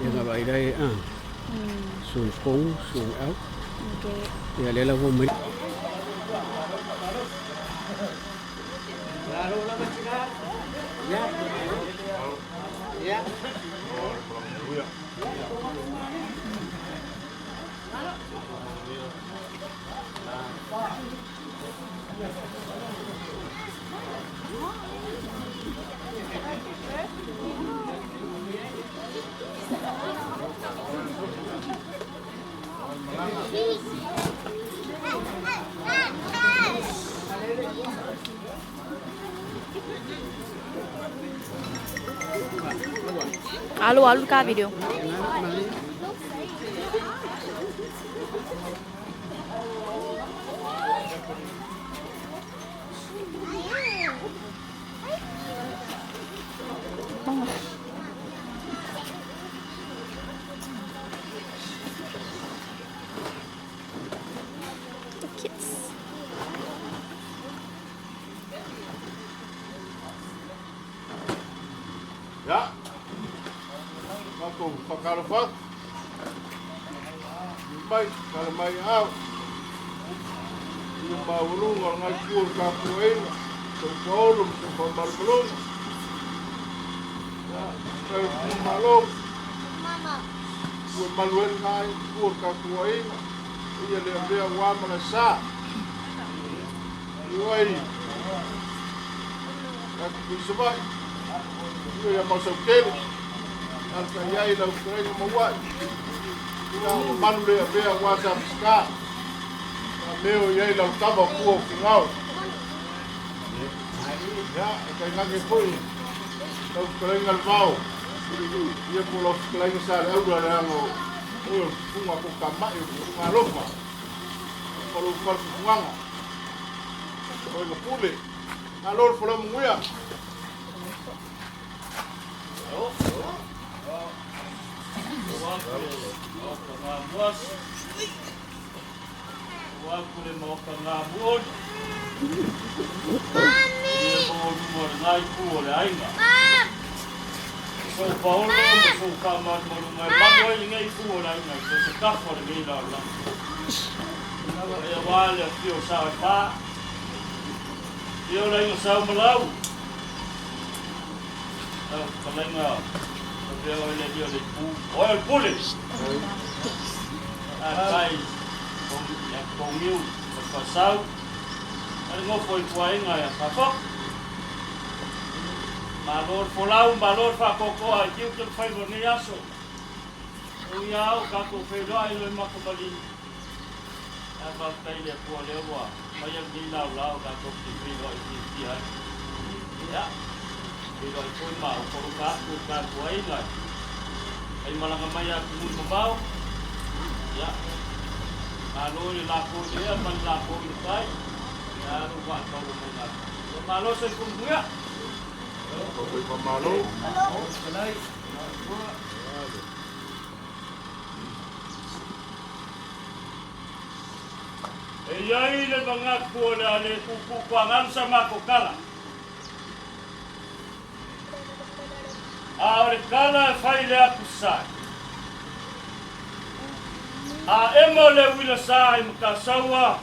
Ia vaai la e xuồng kong xuồng áo. Ia lea la ua mai. Alu alu ka video. The kids. Ia, matou whakalofa atu. Mai, kala mai au. Ia maualuga o ngai kua o le tapuaiga, tou paolo ma tou faamalumaluga. Ia, kai o le malo. Ua malu ai ngai kua o le tapuaiga. Ia lea mea ua ma le sa. Oi. Atu i Savaii. Ia ia Mausautele. Alaka i ai lau fetalaiga Mauai. Ia o mamalu le avea aua sa Minisita. Sa meo i ai lau tama o Pua o Finao. Ia, e tainane foi lau fetalaiga le Vao. Ia po lau fetalaiga sa le aula leaga o oe o le tufuga ko tamai o le tufuga alofa. O lou fale fufugaga. Oe na pule. Malo le folau manuia. Ia o laiga sau ma lau. Lau fetalaiga avea oe le alii o le ipu. Oe o le pule. Alatai ia Togiu o le Faasau. A le nofo i tuaiga ia Safok. Malo le folau, malo le faatoatoa i tiute ma faiva o lenei aso. O ia au tatou feiloai loe matamalii. Ae faafetai i le Atua o lea ua faia lenei laolao tatou te feiloai fiafia ai. Ia, feiloai foi ma ufaufa atu i le tatou aiga e malaga mai atunuu mamao. Ia, malo i le lafo i le ea ma le lafo i le tai. Ia, alu vaa taula mai lalo. Ia, malo soifua manuia. Malo. E i ai le manatu o le a le puupuu sa matou tala. A o le tala e fai i le atu Sasae. A ema le uila sa i Matasaua,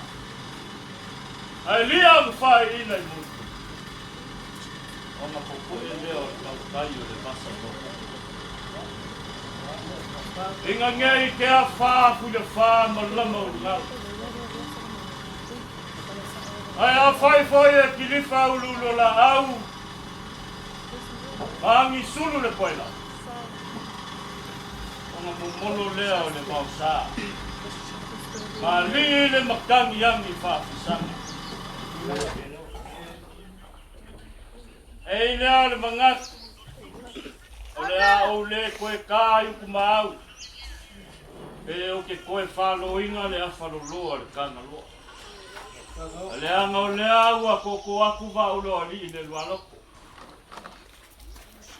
ae lia ma faaiina i Mulipola. Ona popoe lea o le tautai o le vasa toa. Inga nei te afa fuilefa ma lama o lugau. Ae afai foi e kilifa uluulu o laau, ma agisulu le koela. Ona momolo lea o le vaosa. Ma alii le matagi agi faafisaga. E i lea o le manatu, o le a ou lē toe tā i upu ma au, pe ou te toe fālōina le afa loloa o le Tagaloa. Leaga o lea ua koko atu vaa o alii i le lualoto.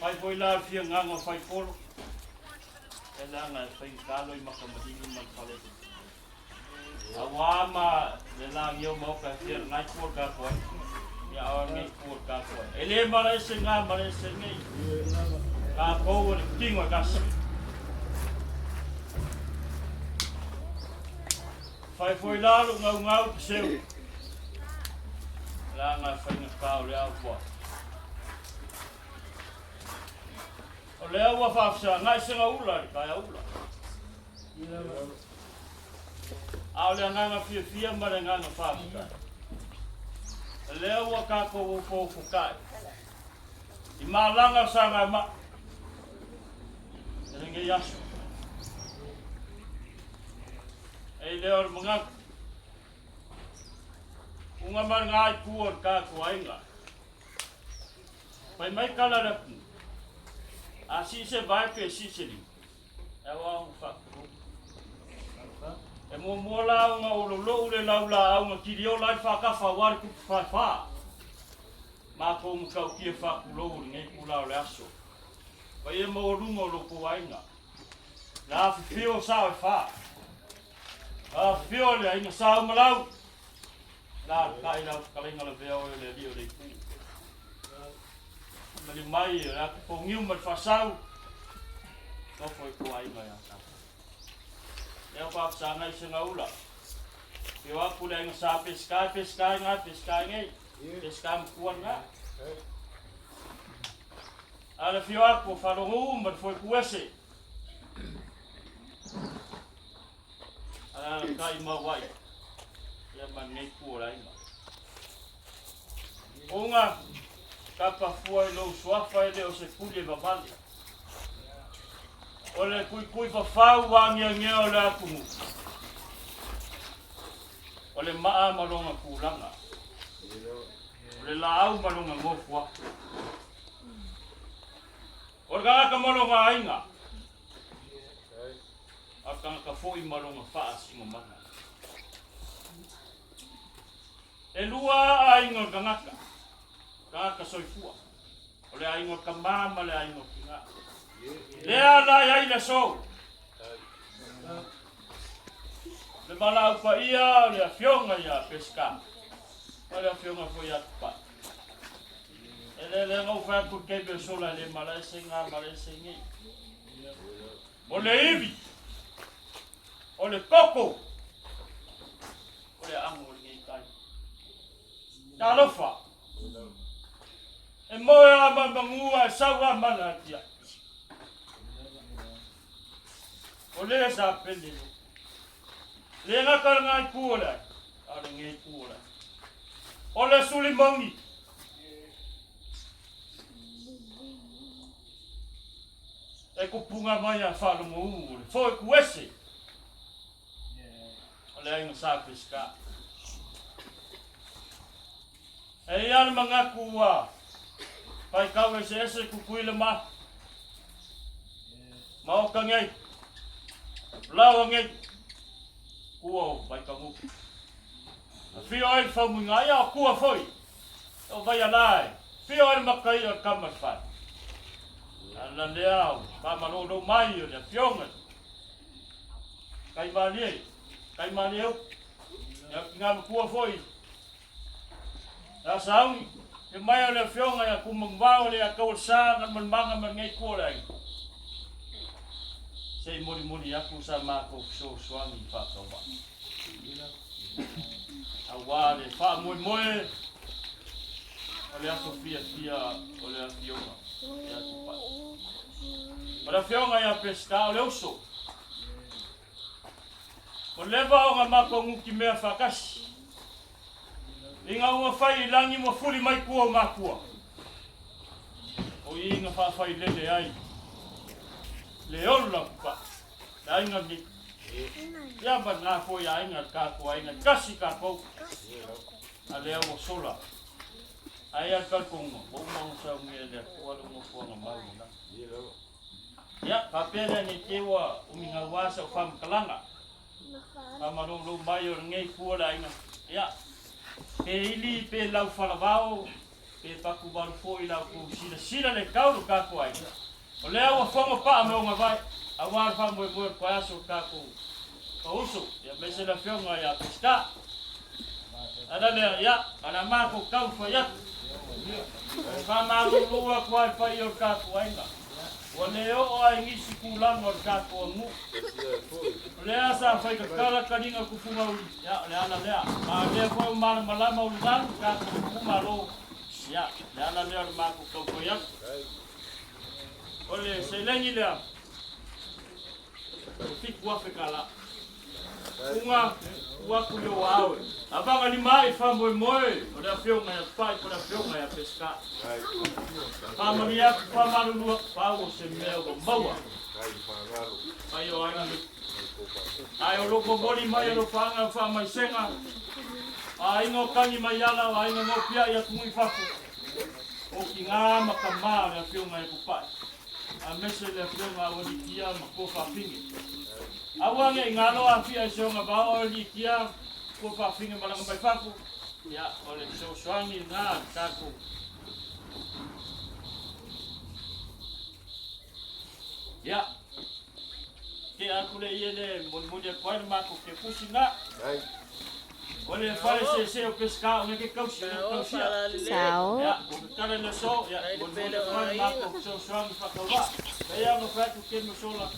Fai foi la le fiagaga o Faipolo, e leaga e faigata loi makamalili ma le fale. Auā ma le lagi o maoka e fia langai pu o le tatou ai. Ia aua nei pu o le tatou ai. E le mala ese ngā mala ese nei. Tatou o le tino e tasi. Fai foi la lou gaugau peseu. Leaga e faigata o lea ua. O lea ua faafesagai se gaula i le taeaula. A o le agaga fiafia ma le agaga faafetai, o lea ua tatou ofoofotai i malaga o Sagamaa i lenei aso. E lea o le manatu, uga ma le gaitu o le tatou aiga. Fai mai tala le atunuu, a sii se vae pe sii se lima, e aoao ma faatulou. E muamua la ona ou lolou le laulaau na tiliola ai le faatafa aua le tupu faefa. Matou matautia faatulou i lenei itula o le aso. Paia maualuga o lo outou aiga. Na afifio o sao e fa. Afifio le aiga Sa Umalau. Na alaka'i lau fetalaiga lavea oe o le alii o le itu. Mali mai o le atu pogiu ma le faasau. Nofo i tua aiga ia tau. Lea o faafesagai se gaula. Fio aku le aiga Sa Pesika, Pesika i ngā, Pesika i nei. Pesika matua ngā. A le fio aku o Falogu ma le foe kuese. Alalatai mau ai ia ma lenei itu o le aiga. Uga tapa fua i lou suafa e le o se pule vavale. O le kuikui fafau agiagea o le atunuu. O le maa ma lona tulaga. O le laau ma lona nofoafa. O le tagata ma lona aiga. A o le tagata foi ma lona faasinomaga. E lua aiga o le tagata, tagata soifua. O le aiga o le tama ma le aiga o le tina. Lea la e ai le aso. Le valaau paia o le afioga ia Pesika, ma le afioga foi ia Tupai. E le le na ou fai atu i le taimi o sola e le malaese ngā malaese ngei. O le ivi, o le koko, o le aano o lenei tai. Talofa, e moe a ma manu a e sau a mana atia. O le sa pele lo. Le gata le ngai ku o le ai, a le ngei ku o le ai. O le suli mongi. E kupunga mai a faalogo u o le foe kuese. O le aiga sa Pesika. E ia le manatu ua faitau eseese Tutuila ma Maota nei, Laoa nei, tua o Vaikanuku. Afio ai le faumuiga, ia o tua foi, o Vaiala e, afio ai le makaia o le tama i le fale. Ala lea o faamalolo mai o le afioga i Kaimalie, Kaimalie upu. Ia tina matua foi, ia Sauni, te mai o le afioga ia Kumanguvao le Ataua Sa na malmaga ma lenei tua o le aiga. Se i molimoli atu sa matou fesoasoani i faatauvaa. Aua le faamoemoe o le aso fiafia o le afioga ia Tupai. O le afioga ia Peseta o le uso. Ua leva ona matou nutimea faatasi. Ina ua fai i lagi ua fuli mai tua o matua. O i na faafailele ai le ola pa le aiga lenei. Ia ma lena foi aiga le tatou aiga, e tasi tatou. A lea ua sola. Ae a le talitonuga, ua uma ona saunia e le Atua le nofoaga mau i le lagi. Ia, faapea lea ne i te i ua umi gaua sau faamatalaga. Faamalolo mai o lenei fua le aiga. Ia, pe ili pe lau falavao, pe patuvalu foi la outou silasila le tau lo tatou aiga. O lea ua fono paa ma ogavai, aua le faamoemoe o le paeaso o le tatou Fauso, ia aemaise le afioga ia Peseta. Ala lea, ia, a le matou tau fai atu. Faamalulu atu ai le paia o le tatou aiga. Ua le oo lava i nisi tulaga o le tatou aganuu. O lea sa fai tatala taliga tufugauli, ia, o le ala lea. A o lea foi ua malamalama ulugalu le tatou itumalo, ia, le ala lea o le matou taumafai atu. O le seleni lea, e $7,000. Uga, tuu atu i ou aao e avagalima ai le faamoemoe o le Afioga ia Pai po o le Afioga ia Peseta. Faamalie atu, faamalulu atu, pau o se mea ua maua mai o aiga nei. Ae o lo o momoli mai alofaaga ma faamaisega a aiga o Tagi Maiala, o aiga Nopiai atunuu i fafo, o tina ma tama o le Afioga ia Tupai. Aemaise le Afioga Aualiitia ma Tuafaafine. Aua ne i galo afia i se ogavao Aualiitia, Tuafaafine malaga mai fafo, ia, o le fesoasoani lena a le tatou. Ia, tea atu le ie le molimoli atu ai le matou kepusi lena. O le fale sese o Peseta o ke tausi, o le tausia. Sao. Ia, o ke tala i le aso, ia, molimoli atu ai le matou fesoasoani faatauvaa. Pei lava ona fai atu kemi o sola,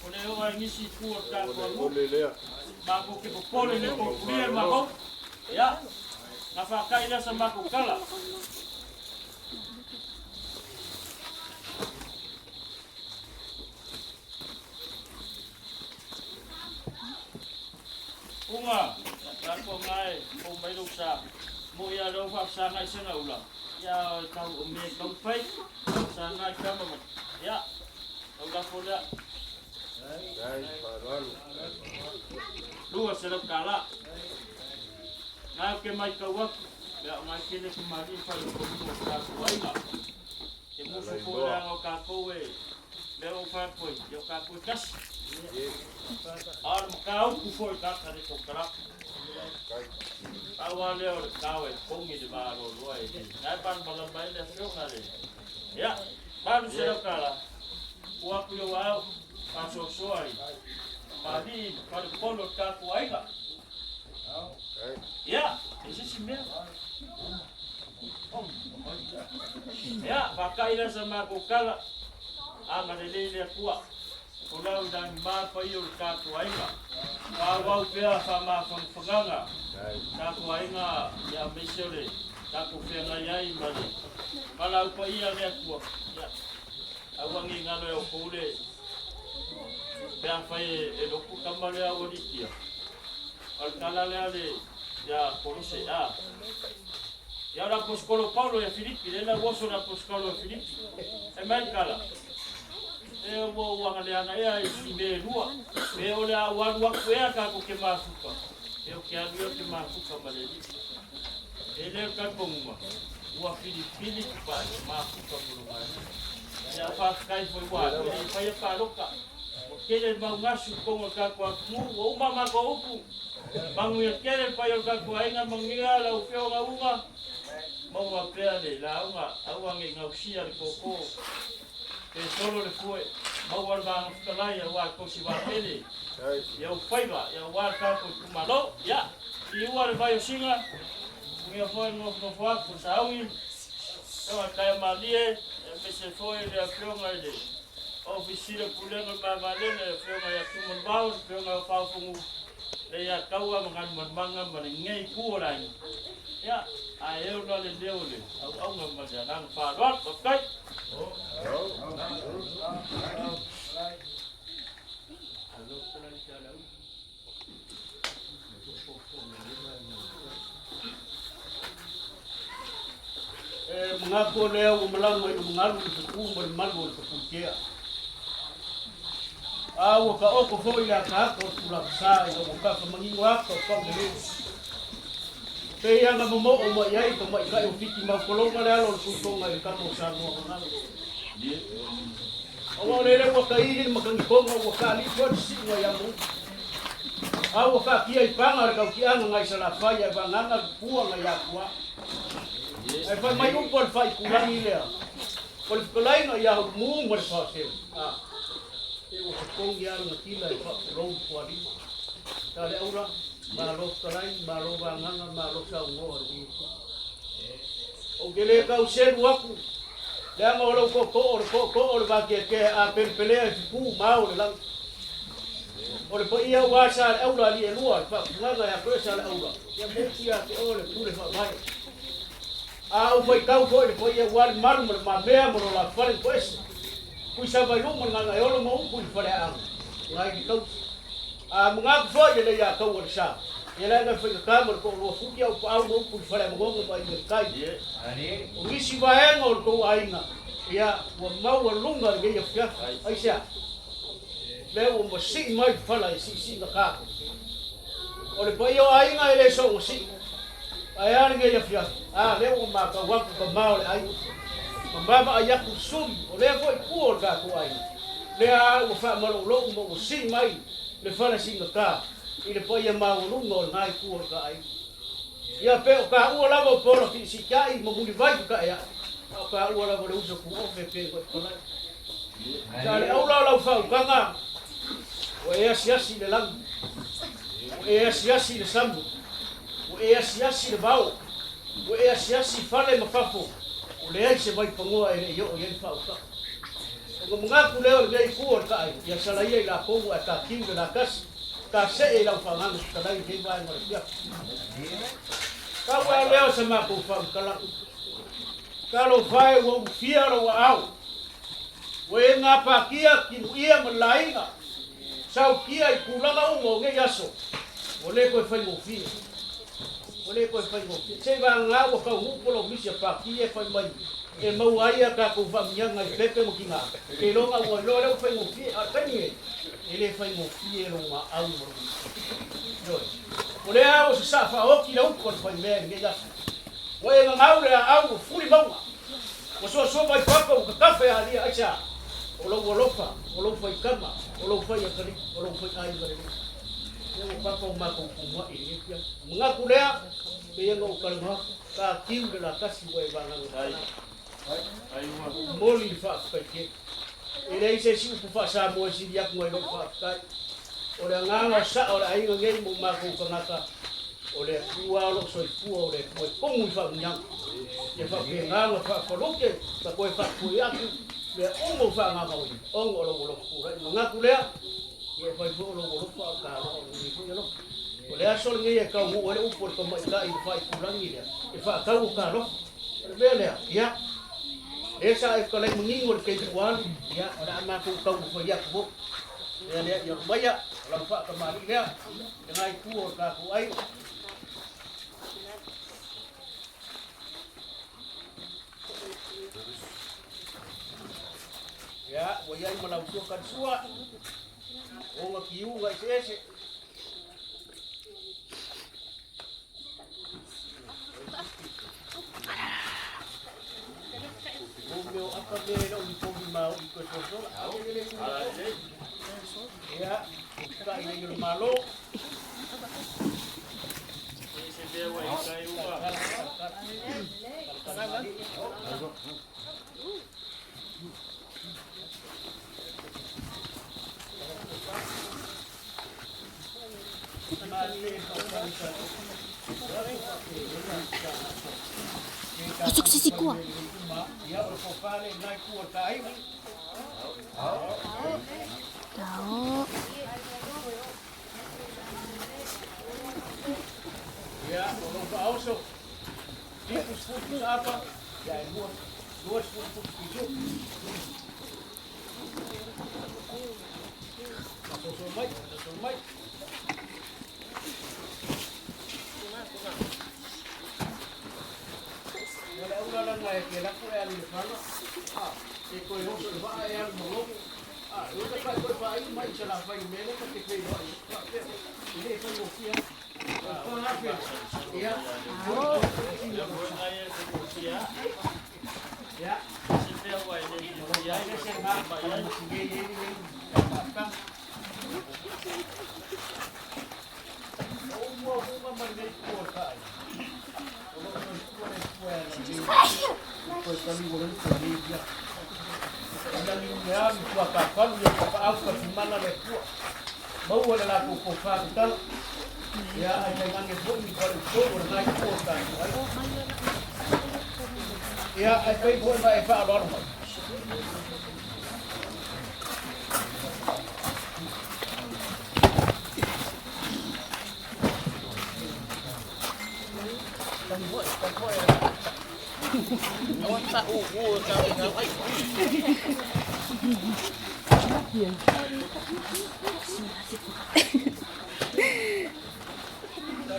o le oo ai nisi i tua o le tatou aganuu. Matou te popole i le tofulia i le matou. Ia, na faatai lea sa matou tala. Uga, tatou nga e fou mai lou sa, moi a lea ua faafesagai se gaula, ia o tau o mea e taumafai, faafesagai tama ma, ia, tau lafo lea. $200. Nga ou te maitau atu, ia o ngai tele tamalii ma faleupoluga o tatou aiga. Te musu foi leaga o tatou e Lea ua ou fai atu ai, ia o tatou e tasi. A o le mataupu foi o tagata le konekarate. Pau lava lea o le tao e togi le va loaloa e le. Na e malamalama ai le afioga le. Ia, $800. Tuu atu i ou aao, faasoasoa i tamalii ma falepolo o le tatou aiga. Ia, e se isi mea. Ia, faata'i lea sa matou tala, agalelei le Atua, folau i lagima paia o le tatou aiga, faaauau pea faamafanafanaga tatou aiga ia aemaise o le tatou feagai ai ma le valaau paia a le Atua. Ia, aua ne i galo e outou le pe afai e lotu tama lea aualiitia. O le tala lea le ia Kolose a. Ia o le aposetolo Paulo ia Filipi, lea na uoso le aposetolo ia Filipi. E mai le tala, e ua ou agaleaga ea i mea e lua, pe o le a ou alu atu ea tatou te mafuta, pe ou te alu ea ou te mafuta ma le Alii. E le o le talitonuga, ua filifili Tupai mafuta mo lona Alii. Ia faafetai foi ua alu, e le i faia palota. Ua tele le mau gasu i totonu o le tatou atunuu, ua uma a matou upu. Manuia tele le paia o le tatou aiga, manuia lau Afioga Uga, maua pea le lauga, aua ne i gausia le koko, pe solo le fue, maua le vaega fetalai aua le tausi vaatele i ou faiva, aua le tatou itumalo. Ia, liua le vai o Siga, manuia foi le nofonofo atu o Saui, Afioga i Taia Malie, aemaise foi le Afioga i le Ofisa Sili o Pulega o le Malavalele, le Afioga ia Tumanuvao, le Afioga ia Faofogu, le ia Taua ma Galumalemana ma lenei itu o le aiga. Ia, ae eo la le leo o le auauna ma le agaga faaaloalo. Faafetai. E manatu o lea ua malama i lumangalu le fepu ma le malu o le Tapuitea. A ua taoto foi le ataata o le Tulafesa ina ua tafa manino ata o Paulelei. Pei lava na momoo mai ai tamaitai o Fiti Maukologa le alo o le Tuitoga i le tama o Samoa Gagalo. Aua o lele ua taili le matagitoga ua taalifu ai le siuga ia Mou. A ua taatia i paga le tautiaga nai Salafai ae vagaga le pua nai Atua. Ae fai mai upu a le faaitulagi lea, o le fetalaiga ia Hulumu ma le Faseu. A, e ua totogi lava lona tila e faapulou le tualima. Ta le aula, malo fetalai, malo vagaga, malo saunoa le Iesu. Ou te le tau selu atu. Leaga o lou tootoo o le tootoo o le vateatea e apelepelea i fepu ma ao o le lagi. O le paia aua Saleaula alii e lua, le faafugaga ia te oe Saleaula, ia ma upu ia te oe le pule faavae. A ou faitau foi i le paia aua le malu ma le mamea ma lo la fale na toese, Tuisavailuu ma le Gagaeolo ma upu i le Faleaana, nai ke tausi. A manatu foi le lei a tau o le sa, ia le aga faigata ma le toalua futi au paau ma upu i le Faleamagoga ma aiga i le tai. O nisi vaega o le tou aiga, ia, ua maualuga i lenei afiafi. Aisea? Lea ua masii mai le fala e siisiigata. O le paia o aiga e le soona sii. Ae a lenei afiafi? A, lea ua matau atu tama o le aiga, ma vaavaai atu le suli o lea foi pua o le tatou aiga, lea a ua faamaloulou ma ua sii mai le fala siigata i le paia maualuga o lena itu o le ta aiga. Ia pe o taua lava o Paula Fiisiita'i ma Mulivai Fetaea'i, a o taua lava o le uso tuofe pe ua e palai. Sa le aula o lau faautaga, ua e asiasi i le lagi, ua e asiasi i le sami, ua e asiasi i le vao, ua e asiasi i fale ma fafo, ua leai se vaipanoa e le i oo i ai le faautaga. Ona manatu lea o lenei itu o le taai, ia salaia i latou ae tatiu le latasi, tasee i lau fagaga fetalai i lenei vaega o le afiafi. Tau ea lea o sa matou faamatalaga. Talofa e ua ulufia lou aao, ua e gapatia timuia ma le laina, sautia i tulaga uma o nei aso, ua le toe faigofie. Ua le toe faigofie. Se i vagana ua taunuu po lou misi a pati e fai mai e maua ai a tatou faamanuiaga i pepe ma tina, keiloga ua iloa lea ua faigofie, a o le taimi lenei, e le faigofie lou maau ma lou ioe. O lea ua sasaa faaoti le upu a le faimea i lenei aso. Ua e gagau le aau ua fuli mauga, ua soasoa mai papa ua tatafe alia, aisea? O lou alofa, o lou faitama, o lou fai atalii, o lou fai aiga lelei. Lea ua papa o matou tumuai i lenei afiafi. Manatu lea, pei ona ou talanoa atu, tatiu le latasi ua e vagaga ai. Momoli le faafetai tele. E leai se isi upu faa-Samoa e sili atu nai lou faafetai. O le agaga o saʻa o le aiga nei ma o matou tagata, o le Atua o loo soifua, o le Atua e tumu i faamanuiaga. Ia faapena ona faafalute ma toe faafoi atu mea uma ua faagagaoina, ona o lou alofa tulai. Manatu lea, ia e fai foi o lou alofa a o le taloa o lenei foi alofa. O le aso lenei e taunuu ai le upu a le tamaitai i le faaitulagi lea, e faatau o ta alofa. O le mea lea, ia, lea sa e fetalai manino i le taimi ua alu, ia, o le a matou taumafai atu foi. Lea lea, ia alu maia, o lau faatamalii lea, lena itu o le tatou aiga. Ia, ua i ai ma lau sua kalisua, ona tiuga eseese. Masuk sisi kuah. Đó. Maua le latou tofa tatala. Ia, ae tainane foi ni fale o lena itu o le tatou aiga. Ia, ae fai foi ma e faaaloalo mai.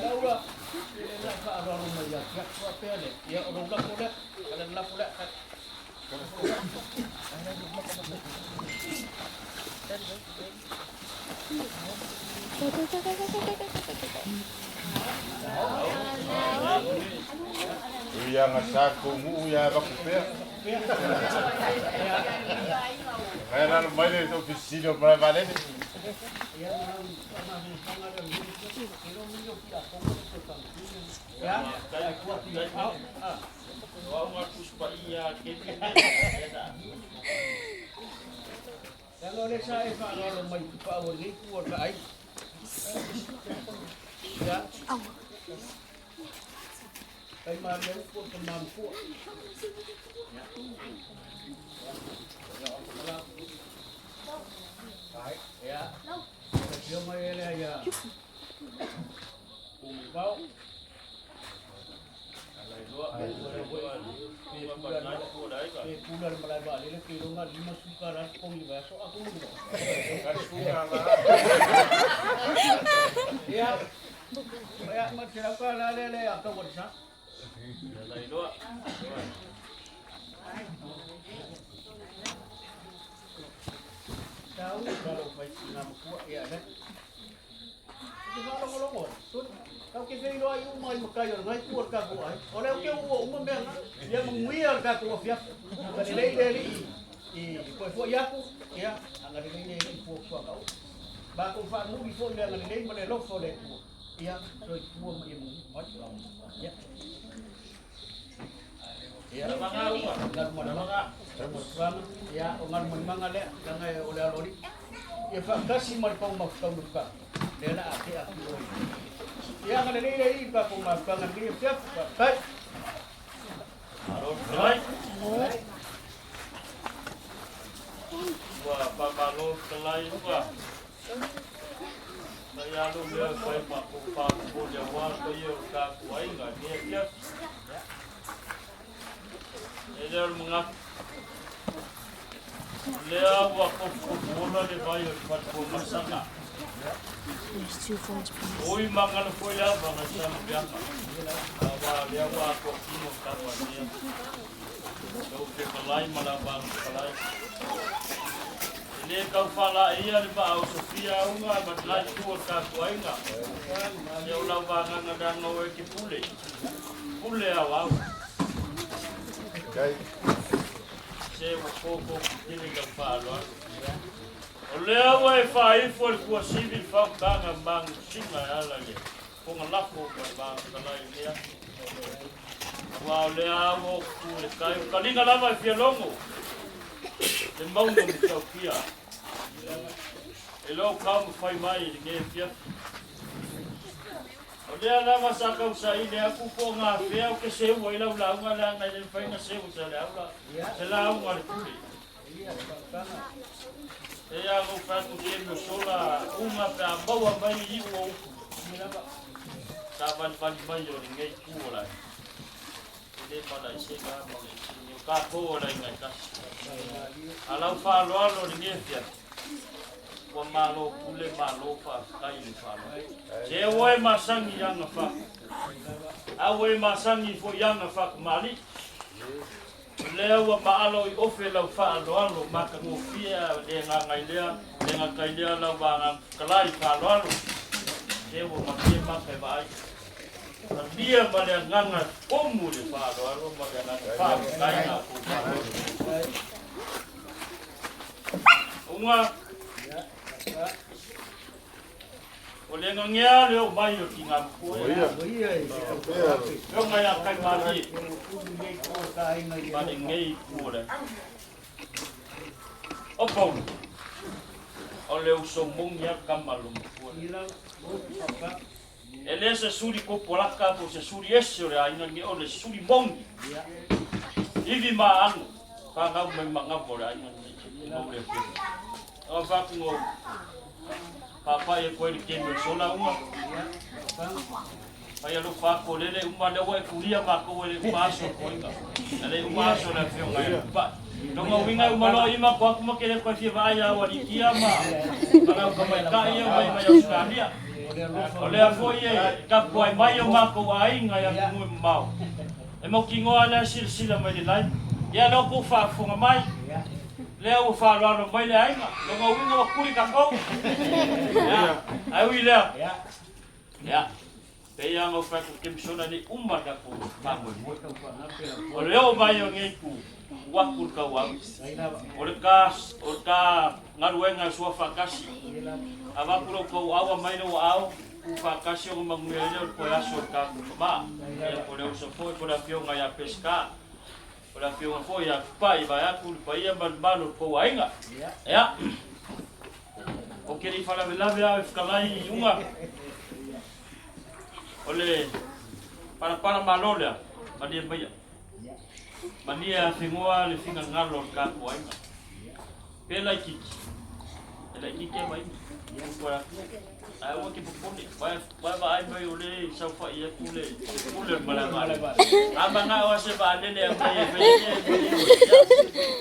Laula, e le faaaloalo mai ia te au faapea lea. Ia, o lou lafo lea, o le lafo lea. Ia gasa kou nuu ia avaku pea. Ae lalo mai le tou fesili o malae vaalele. Leaga o lea sa e faaaloalo mai i Tupaau o lenei itu o le vaai. Ia. Tai malie upu o le tama matua. Ia. Ia. Ia. Mai ele ia. Pumau. Pe pula le malae vaalele ke iloga $50 totogi i le vaiaso aku ma Ia, ia, ma te rau ka la le le a tau sa. Tau ka lo fai ngā makua ia le. Te faalogologo ai. Tau ke feiloai uma i makai o lengai itu o le tatou aiga. O lea ou te uua uma mea na, ia manuia le tatou afiafi. Agalelei le Alii i toe foi atu, ia, agalelei le Alii i fuafuaga uma. Matou faamuli foi i le agalelei ma le alofa o le Atua, ia, soifua ma ia manuia. Ia. Ia, Galumalemana, ia, o Galumalemana lea, leaga o le aloalii. Ia faatasi ma le pau mafutauluka, lea la a tea atu oe. Ia agalelei le Alii i le tatou mafutaga i lenei afiafi. Faafetai. Malo fetalai. Ua faamalo fetalai ua. Mai alu mea e fai ma kou faamolemole aua le paia o le tatou aiga i lenei afiafi. E lea o le manatu, o lea ua tofutofuola le vai o le falepuamasaga. There's two phones, please. Ui magalo foi le ava nai Salepeaga, aua o lea ua atoa tino le tama i lenei aso. Lau fetalai ma la vaga fetalai. E le tau faalaeia le vaa o Sofia Auga ma le la itu o le tatou aiga. Se o lau vagaga leaga oe e te pule. Pule ao ao. Se ua koko tele lau faaaloalo. O lea ua e faaifo i le tuasivi le faautaga magusiga e ala i le fogalafo ma le vaga fetalai i lenei aso. Aua o lea ua ou tu i le tai, o taliga lava e fia logo le mauga matautia e lou taumafai mai i lenei afiafi. O lea lava sa tau saili atu po o gafea ou te seu ai lau lauga leaga e le mafai ona seu e Saleaula se lauga a le pule. E a lou fai atu taimi o sola uga pe a maua mai iu o upu sa valivali mai o lenei itu o le aiga. E le malaesega ma le esege o tatou o le aiga e tasi. A lau faaaloalo i lenei afiafi, ua malo pule malo faafetai i le faaaloalo. Se ua e masani i aga faa, a ua e masani foi i aga faakamali'i. O lea ua maalo i ofe lau faaaloalo matagofie a le gagailea le gatailea lau vagagafetalai faaaloalo se ua malie maka e vaai talia ma le agaga omu i le faaaloalo ma le agaga faafetai na kou faaaloalo uga O le gagea le oo mai o tina matua e. Afioga ia Kaimalie ma lenei itu o le O Paulo, o le uso moni a tama lo matua lea. E le se suli kopolaka po o se suli ese o le aiga nei, o le suli moni. Ivi ma aano, fanau mai magafa o le aiga lenei, mau le afioga. Aua faakuga o paapai e koe le kemi o le sola uga. Fai alofa atu o lele uma lea ua e kulia matou e le uma aso o koiga. E le uma aso o le afioga ia Tupai. Longa uiga e uma loa ima ko atu ma ke le koe fia vaai ia au aliitia ma ma lau tamaitai ia mai mai Australia. O lea foi e tapuai mai o matou aiga i atunuu e mamao. E mautinoa lea silasila mai le live. Ia lea ua faafofoga mai. Lea ua faaaloalo mai le aiga. Longa uiga ua kuli tatou. Ia, ae ui lea. Ia, pei lava ona ou fai atu, Kemisona nei uma le tatou faamoemoe. O le oo mai o lenei itu, ua atu le tauau. O le ta, o le ta galuega e sua faatasi. Avatu lou tauau aumai lou aao, tu faatasi ona manuia ai lea o le toe aso o le tatou tama. Ia, po o le uso foi, po o le afioga ia Peseta, po o le afioga foi ia Tupai, vaeatu le paia ma le mamalu o le tou aiga. Ia. Ou te le i faalavelave au e fetalai i uga o le palapala malo lea, malie maia. Malie afegoa le finagalo o le tatou aiga. Pe laititi, e laititi a mai upu a atu. Ae aua te popole, wae vaai mai o le saofai atu le pule o le malae vaalele. A manao lava se vaalele e aumai e fai ai e malie.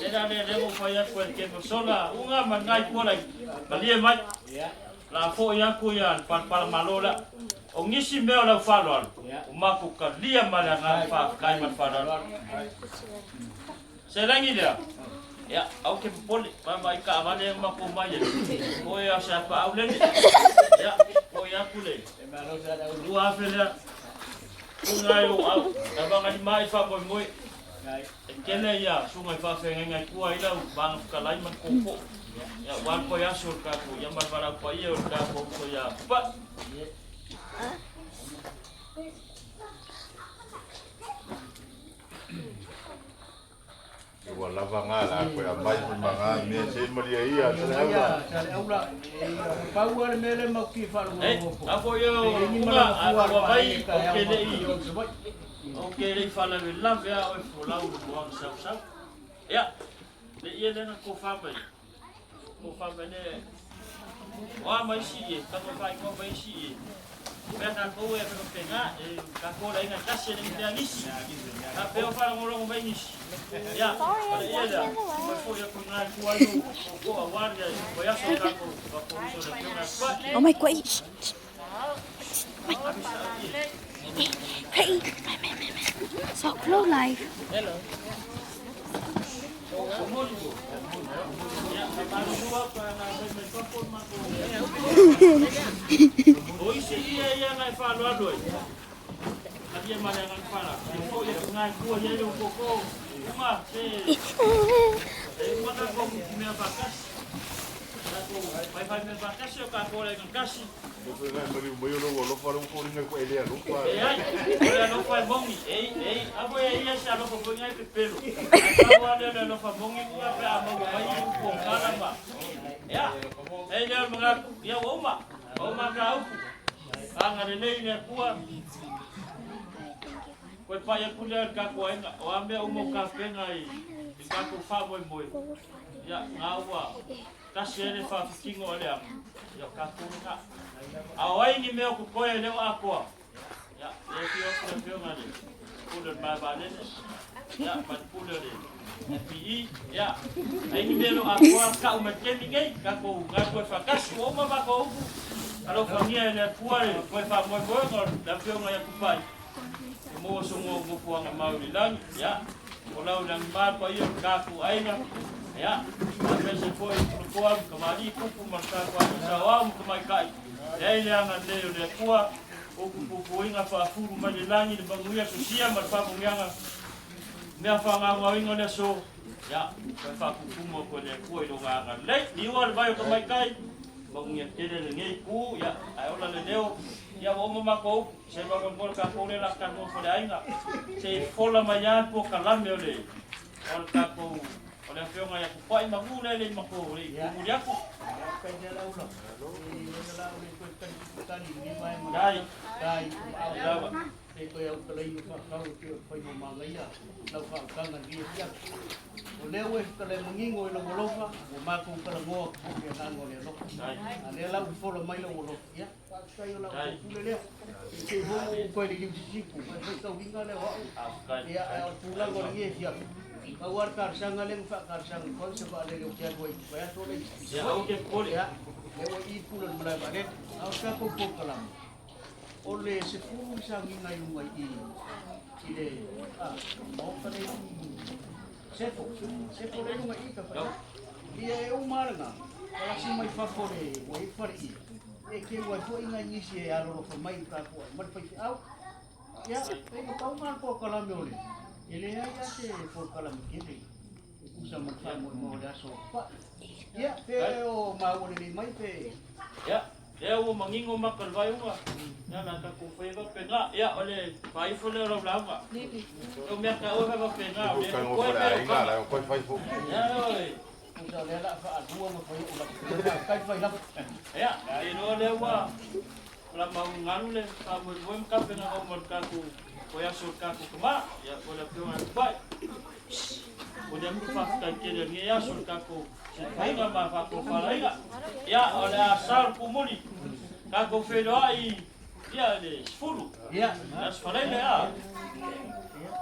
Lena lea lea ua fai atu e le sola uga ma lena itu ala malie mai. La foi atu ia le palapala malo lea. O nisi mea o lau faaaloalo, ua matou talia ma le agaga faafetai ma le faaaloalo. Seleni lea, ia, aua te popole, vaavaai taavale e matou mai ai, oe a se apaau lele. Ia, foi atu le 2000 lea, suga ai lou au, tavaga lima ai faamoemoe. E tele ia suga i faafeagaiga i tua i lau vaga fetalai ma le tootoo. Ia, ua alu koe aso o le tatou, ia ma le valaau paia o le tatou uso ia Tupai. Ua lava ngā la koe a mai ma ngā mea se malia ia sa le aula. Sa le aula. Pau a le mea le mau ki wharonga Ei, a foi o unga a ua vai o ke lei o ke lei faalavelave a oe folau le moaga sausau. Ia, le ia lea na tofa mai. Tofa mai le o a mai isi e, tago whaingoa mai isi e. Mea tatou e whakapena, e tatou le aiga tasi e le mea nisi. A pea o whalongolongo mai nisi. Ia, o le ia lea, mai foi aku ngā kua ai o ko a wari ai, ko aso o tatou, wa ko uso le pionga pa. Oh my god. Shh, shh. Mai. Hey, mai, mai, mai, mai. So close live. Hello. O isi ia ia ngai faaaloalo ai. Alia ma le agaga faaaloalo. E foi atu ngai tua i ai le koko uma se e uma tatou mea faatasi. Tatou faifai mea faatasi o tatou le aiga tasi. Leai, o le alofa e moni, ei, ei, aua e ia se alofa foi ngai pepelo. Ae pau lava lea o le alofa moni ua pe a maua mai i upu o tala ma. Ia, ei lea o le manatu, ia ua uma, ua uma ta upu. Agalelei le Atua. Koe pai atu lea i le tatou aiga, o a mea uma o tapena i le tatou faamoemoe, ia, na ua Tasi ai le faafitino o le amo, ia o tatou lena. A o ai ni mea o totoe e le o atoa, ia, le afio atu le afioga i le pule o le malae vaalele, ia, ma le pule o le FPE, ia, ai ni mea e le o atoa, tau mai le taimi nei, tatou galulue faatasi, ua uma matou upu, alofagia e le Atua le toe faamoemoega o le afioga ia Tupai, e maua so nofoaga mau i le lagi, ia, o lau lagima le paia o le tatou aiga, ia, aemaise foi o Pulekoa ma Kamali'i, Tupu ma le tatou aiga saoao ma tamaitai, leai le agalelei o le Atua, upu puipuiga faafulu mai le lagi, le manuia sosia ma le faamanuiaga, mea faagaogaoina o le aso, ia, toe faapupumu atu e le Atua i lona agalelei. Liua le vai o tamaitai, manuia tele lenei itu, ia, ae ola le leo, ia, ua uma matou upu. Se faamolemole tatou lea o le a talanoa faleaiga se i fola mai lava le polokalame o le o le tatou o le afioga ia Tupai Manu lea e le i matou le i tumuli atu. Dai. Dai lava. E toe au talai o whakau te o whai mo mangaia, lau whautanga ni e fiafi. O lea ua e fetalai manino i lou alofa, ua matou talanoa atu foi i le agaga o le alofa. A lea la ua fofola mai lou alofa, ia, faafetai o la outou pule lea. I te i foi ua ou toe liliu sisifu, ae faitauina lea o au, ia, ae o le tulaga o lenei afiafi, pau lava le talosaga lea na faatalosaga atu ai, se vaalele ou te alu ai i le vaiaso lea i Savaii, ia, lea ua i i le pule o le malae vaalele. A o le tatou polokalame, O le 10 i sauniga i luga i i le maota lea i Sefo, Sefo lea i luga i ka ia e uma lena, palasi mai fafo le ua i fale i, e keu ai foi nai nisi e alolofa mai i tatou ai ma le faifeau. Ia, e na pau na le polokalame o le, e leai lava se polokalame tele e tusa ma le faamoemoe o le aso pa'i. Ia, pe o maua lelei mai pe... Ia, lea ua manino maka o le vaaiuga, ia na tatou faia faapena. Ia, o le faaifo lea o lau lauga. O mea taua e fai faapena, o lea totoe mea o kama. Ia, oi. Tusa o lea o le a faalua ona fai o lau kai fai lava. Ia, iloa lea ua la maugalu le faamoemoe ma tapenaga uma o le tatou toe aso o le tatou tama. Ia, o le afioga ia Tupai. Momoli atu le faafetai tele o lenei aso i le tatou silafaiga ma faatofalaiga. Ia, o le a sa le pumuli, tatou feiloai ia i le 10. Ia, Aso Faraile, a.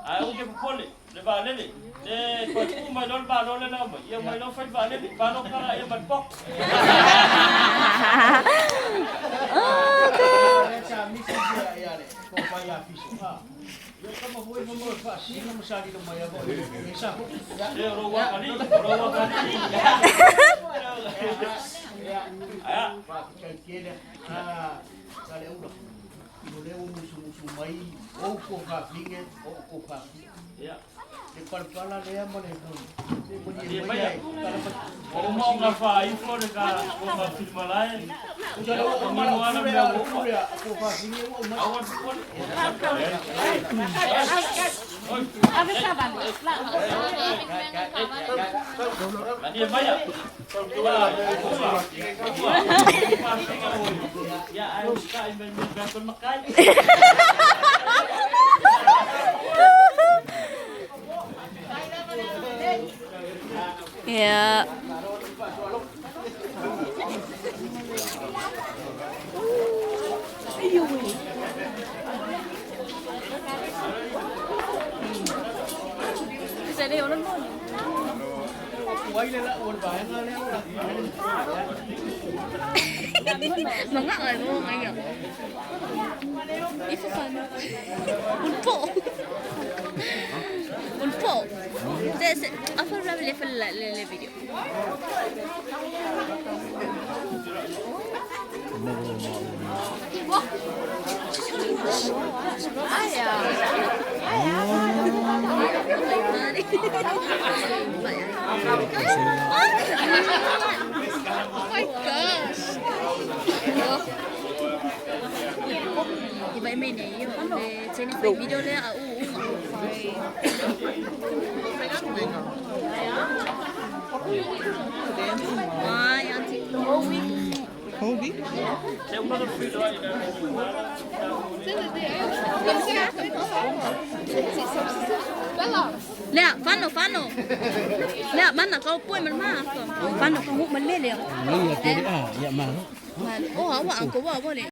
Ae aua te popole, le vaalele, le toe tuu mai loa le Malo lea na aumai, ia omai loa fai le vaalele, palota laia ma le pok. Lea sa misi ia le tofa ia Fiso. Ia tama foi ma mo faasina ma salilo mai ava o le sa foi. Se o lou atalii, o lou atalii. Ia, Aia. faafetai tele a le aula. O lea ua musumusu mai ou tuafafine, o ou tuafafine. Ia. Le palapala lea ma le Malie maia. Ua uma ona faaifo le ta tuafafine malae. Ua manino lava mea ua uma. Aua le popole. Oi. Malie maia. Ua, ua, ua. Faafina oi. Ia, ai usitai mai me mea koe makai. Yeah. Mga ano ngayon. Ifo-fano. Unpo. Unpo. Afar bla le video. Oh my gosh. Iba may na yun. Le video le a u u. Ay, auntie. Whole week. Se uma na feiloai le Lẹ, fanno, fanno. Lẹ, mana kau pui man ma. Fanno kau man le le. Mai ya kere a ya ma. Oh, awak angko wa boleh.